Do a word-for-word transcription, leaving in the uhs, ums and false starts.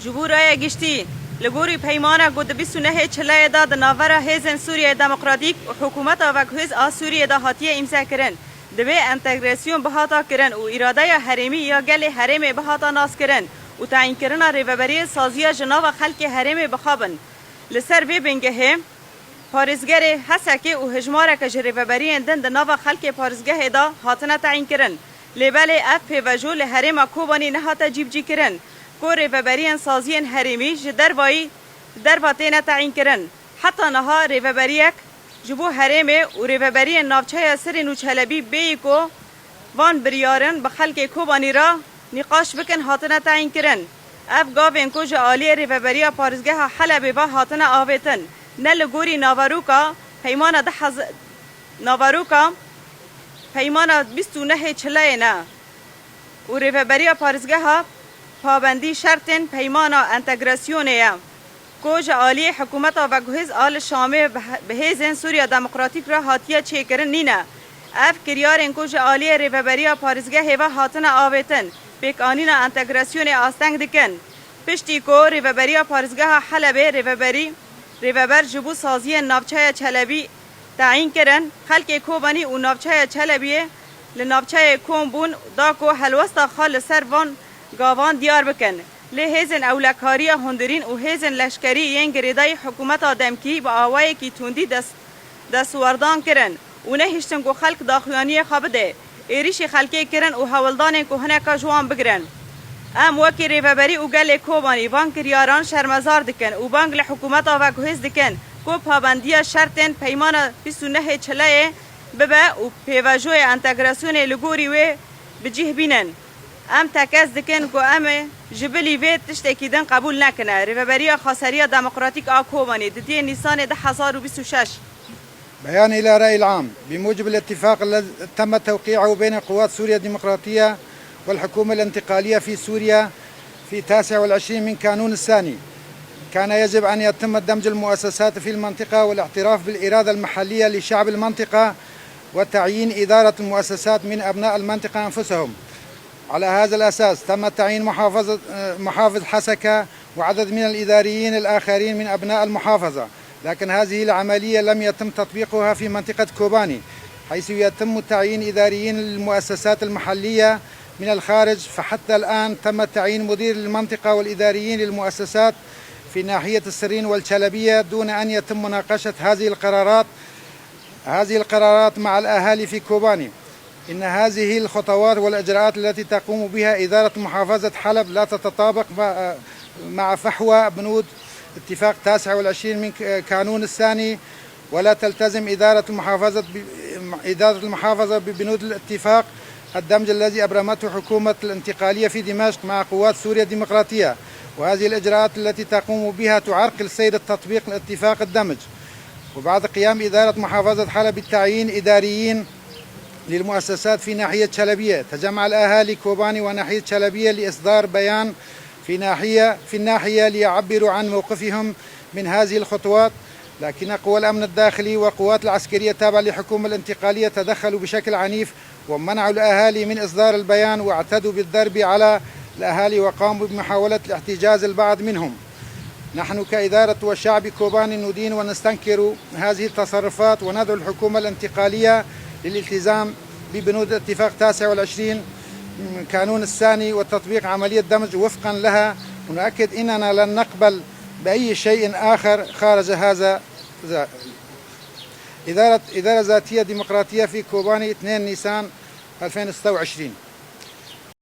Ji bo raya giştî, li gorî peymana ku di bîst û nehê Çilayê de di navbera Hêzên Sûriyeyê Demokratîk û Hikûmeta Veguhêz a Sûriyê de hatiye îmzekirin, divê entegrasyon bihata kirin û îradeya herêmî ya gelê herêmê bihata naskirin û tayînkirina rêveberiyê saziya ji nava xelkê herêmê bixabin. Li ser vê bingehê, parêzgerê Hesekê û hejmareke ji rêveberiyên din di nava xelkê parêzgehê de hatine teyînkirin. Lê belê ev pêvajo li herêma Kobanî nehate cîbicîkirin, ku rêveberiyên saziyên herêmî ji dervayî, ji derva têne teyînkirin. Heta niha rêveberiyek ji bo herêmê û rêveberiyên navçeya Sirîn û Çelebî bêyî ku van biryarin bi xelkê Kobanî re nîqaş bikin hatine teyînkirin. Ev gavên ku ji aliyê rêveberiya parêzgeha Helebê ve hatine avêtin, ne li gorî naveroka peymana du hezar, naveroka peymana bîst û nehê Çilayê ne û rêveberiya parêzgeha pabendî şertên peymana entegrasyonê ye, ku ji aliyê hikûmeta veguhêz a li Şamê bi he-, bi hêzên Sûriya Demokratîk re hatiye çêkirin nîne. Ev kiryarên ku ji aliyê rêveberiya parêzgehê ve hatine avêtin, pêkanîna entegrasyonê asteng dikin. Piştî ku rêveberiya parêzgeha Helebê rêveberî, rêveber ji bo saziyên navçeya Çelebî teyîn kirin, xelkê Kobanî û navçeya Çelebiyê li navçeyê kom bûn da ku helwesta xwe li ser van gavan diyar bikin. Lê hêzên ewlekariya hundirîn û hêzên leşkerî yên girêdayî hikûmeta demkî bi awayekî tundî dest, destwerdan kirin û nehiştin ku xelk daxuyaniyê xwe bide. Êrîşî xelkê kirin û hewldanên ku hineka ji wan bigirin. Em wekî rêveberî û gelê Kobanî van kiryaran şermezar dikin û bang li hikûmeta veguhêz dikin ku pabendiya şertên peymana bîst û nehê Çilayê bibe û pêvajoyê entegrasyonê li gorî wê bi cih bînin. Em tekez dikin ku em ê ji bilî vê tiştekî din qebûl nekine. Rêveberiya Xweseriya Demokratîk a Kobanî di duyê Nîsanê du hezar û bîst û şeş. بيان إلى رأي العام. بموجب الاتفاق الذي تم توقيعه بين قوات سوريا الديمقراطية والحكومة الانتقالية في سوريا في تاسع والعشرين من كانون الثاني، كان يجب أن يتم دمج المؤسسات في المنطقة والاعتراف بالإرادة المحلية لشعب المنطقة وتعيين إدارة المؤسسات من أبناء المنطقة أنفسهم. على هذا الأساس تم تعيين محافظة، محافظ حسكة وعدد من الإداريين الآخرين من أبناء المحافظة، لكن هذه العملية لم يتم تطبيقها في منطقة كوباني، حيث يتم تعيين إداريين للمؤسسات المحلية من الخارج، فحتى الآن تم تعيين مدير للمنطقة والإداريين للمؤسسات في ناحية السرين والشلبية دون أن يتم مناقشة هذه القرارات، هذه القرارات مع الأهالي في كوباني. إن هذه الخطوات والإجراءات التي تقوم بها إدارة محافظة حلب لا تتطابق مع، مع فحوى بنود اتفاق تاسع والعشرين من ك-، كانون الثاني، ولا تلتزم إدارة المحافظة ب-، إدارة المحافظة ببنود الاتفاق الدمج الذي أبرمته حكومة الانتقالية في دمشق مع قوات سوريا الديمقراطية، وهذه الإجراءات التي تقوم بها تعرقل سير التطبيق لاتفاق الدمج. وبعد قيام إدارة محافظة حلب بتعيين إداريين للمؤسسات في ناحية شلبية، تجمع الأهالي كوباني وناحية شلبية لإصدار بيان في ناحية، في الناحية ليعبروا عن موقفهم من هذه الخطوات، لكن قوى الأمن الداخلي والقوات العسكرية التابعة للحكومة الانتقالية تدخلوا بشكل عنيف ومنعوا الأهالي من إصدار البيان، واعتدوا بالضرب على الأهالي وقاموا بمحاولة الاحتجاز البعض منهم. نحن كإدارة وشعب كوباني ندين ونستنكر هذه التصرفات، وندعو الحكومة الانتقالية للالتزام ببنود اتفاق تاسع والعشرين من كانون الثاني وتطبيق عملية دمج وفقا لها، ونؤكد أننا لن نقبل بأي شيء آخر خارج هذا. إدارة، إدارة ذاتية ديمقراطية في كوباني، اثنين نيسان ألفين وستة وعشرين.